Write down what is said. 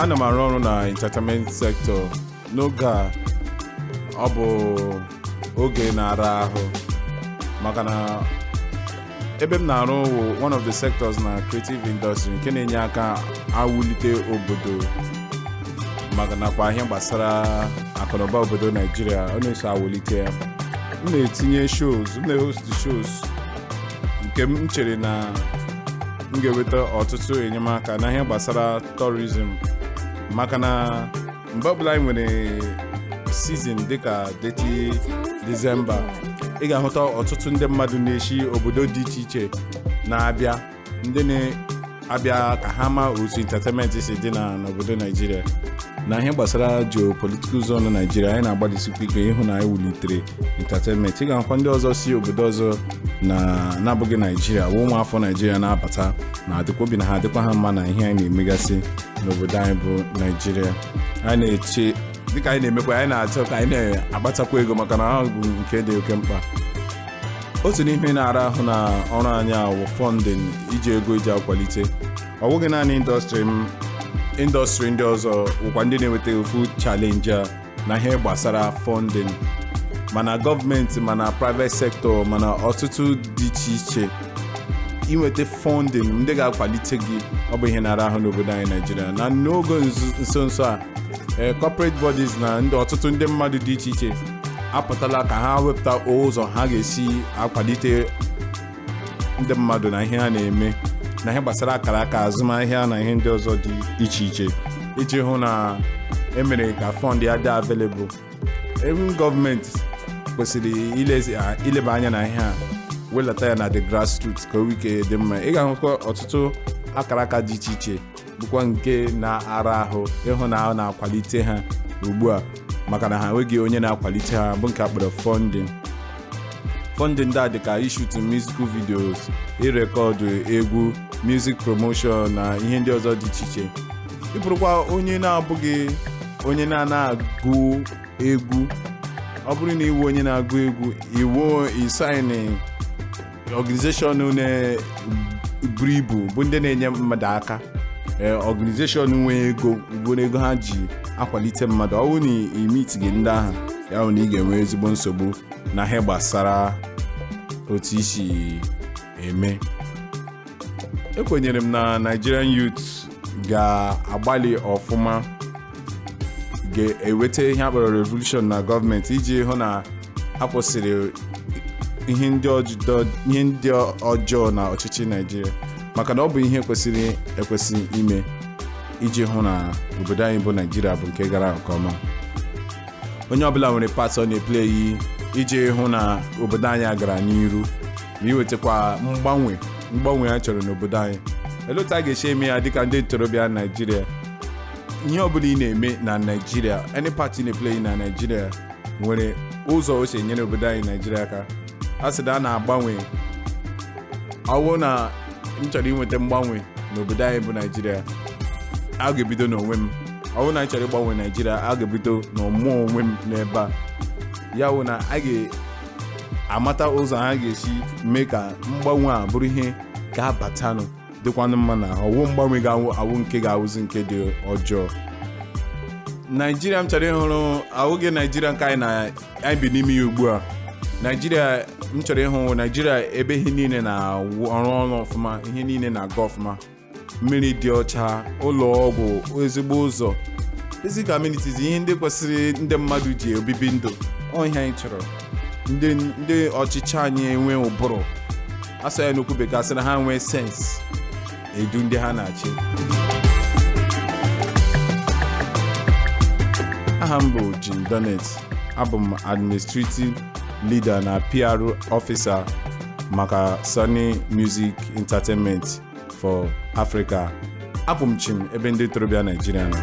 Ana m arụ ọrụ na entertainment sector n'oge a. Ọ bụ oge na-ara ahụ maka na ebe m na-arụ wụ one of the sectors na creative industry nke na-enye aka awulite obodo maka nakwa ihe gbasara akụnụba obodo Naijiria. Ọ na-eso awulite ya. M na-etinye shows, m na-host shows nke m chere na m ga-enweta ọtụtụ enyemaka na ihe gbasara tourism, maka na mgbe ọbụla anyị nwere season dịka Detty December, ị ga-ahụta ọtụtụ ndị mmadụ na-esi obodo dị iche iche na-abịa, ndị na-abịa ka ha ma otu entertainment si dị n'obodo Naijiria. Na ihe gbasara geopolitical zone Naijiria, anyị na-agbalịsikwa ike ịhụ na anyị wulitere entertainment. Ị ga-ahụkwa ndị ọzọ si obodo ọzọ na na-abụghị Naijiria wụ ụmụafọ Naijiria na-abata na adịkwa obi na ha adịkwa ha mma na ihe anyị na-emegasị n'obodo anyị bụ Naijiria. Anyị na-eche dịka anyị na-emekwa, anyị na-achọ ka anyị na-akpatakwa ego maka na ọ bụ nke dị oke mkpa. Otu n'ihe na-ara ahụ na ọrụ anyị awụ funding, iji ego iji akwalite. Ọ bụghị naanị industry m, industry ndị ọzọ wụkwa ndị na-enweta ofu challenge a na ihe gbasara funding, mana gọọmenti, mana private sector, mana ọtụtụ dị iche iche. Inweta funding ndị ga-akwalite gị, ọ bụ ihe na-ara ahụ n'obodo anyị Naijiria. Na n'oge nso nso a, corporate bodies na ndị ọtụtụ ndị mmadụ dị iche iche apụtala ka ha wepụta ụzọ ha ga-esi akwalite ndị mmadụ na ihe ha na-eme na ihe gbasara akara aka azụmahịa na ihe ndị ọzọ dị iche iche, iji hụ na emere ka fund ya dị available. Even gọọmenti kwesịrị ileba anya na ihe a, welata ya na the grassroots ka o ike dị mma. Ị ga-ahụkwa ọtụtụ akara aka dị iche iche bụkwa nke na-ara ahụ ịhụ na a na-akwalite ha ugbu a, maka na ha enweghị onye na-akwalite ha, bụ nke a kpọrọ funding. Funding ndị a dịka ishoot musical videos, ịrekọdụ egwu, music promotion na ihe ndị ọzọ dị iche iche. Ịbụrụkwa onye na-abụghị onye na-agụ egwu, ọ bụrụ na iwu onye na-agụ egwu, iwu ịsaịnị organization na-buru ibu bụ ndị na-enye mmadụ aka, organization nwee ego nwere ego ha ji akwalite mmadụ, ọ bụrụ na imit gị ndị ahụ, ya bụ na ị ga-enwe ezigbo nsogbu na ihe gbasara otu isi eme. Ekwenyere m na Nigerian youth ga-agbalị ọfụma, ga-eweta ihe akpọrọ revolution na gọọmenti iji hụ na akwụsịrị ihe ndị ọjọọ na ọchịchị Naijiria, maka na ọ bụ ihe kwesịrị ekwesị ime iji hụ na obodo anyị bụ Naijiria bụ nke gara nke ọma. Onye ọbụla nwere part ọ na-epleyi iji hụ na obodo anyị gara n'iru ma iwetakwa mgbanwe a chọrọ n'obodo anyị. Olee otu a ga-esi eme ya dịka ndị ntorobịa Naijiria? Ihe ọbụla ị na-eme na Naijiria, any party na-eplay na Naijiria nwere ụzọ o si enyere obodo anyị Naijiria aka. A sị na a na-agbanwe, ọ bụrụ na m chọrọ inweta mgbanwe n'obodo anyị bụ Naijiria, a ga-ebido n'onwe m. Ọ bụrụ na m chọrọ ịgbanwe Naijiria, a ga-ebido n'ọmụọ onwe m n'ebe a. Ya wụ na a ga-amata ụzọ ha ga-esi mee ka mgbanwe a bụrụ ihe ga-abatanụ dịkwanụ mma, na ọwụ mgbanwe ga-awụ nke ga-awụzi nke dị ọjọọ. Naijiria m chọrọ ịhụrụ ahụghị Naijiria nke anyị bi n'ime ya ugbu a. Naijiria m chọrọ ịhụ Naijiria ebe ihe niile na-arụ ọrụ ọfụma, ihe niile na-aga ọfụma, mmiri dị ọcha, ụlọ ọgwụ, ezigbo ụzọ, basic amenities, ihe ndị kwesịrị ndị mmadụ ji obibi ndụ. Ọ ihe anyị chọrọ. Ndị ọchịchị anyị enwe ụbụrụ, asọ ya n'okwu bekee asị na ha nwee sense edu ndị ha na-achị. Aha m bụ Jim Donnet. Abụ m administrative leader na PR officer maka Sony Music Entertainment for Africa. Abụ m chim ebe ndị ntorobịa Naijiria nọ.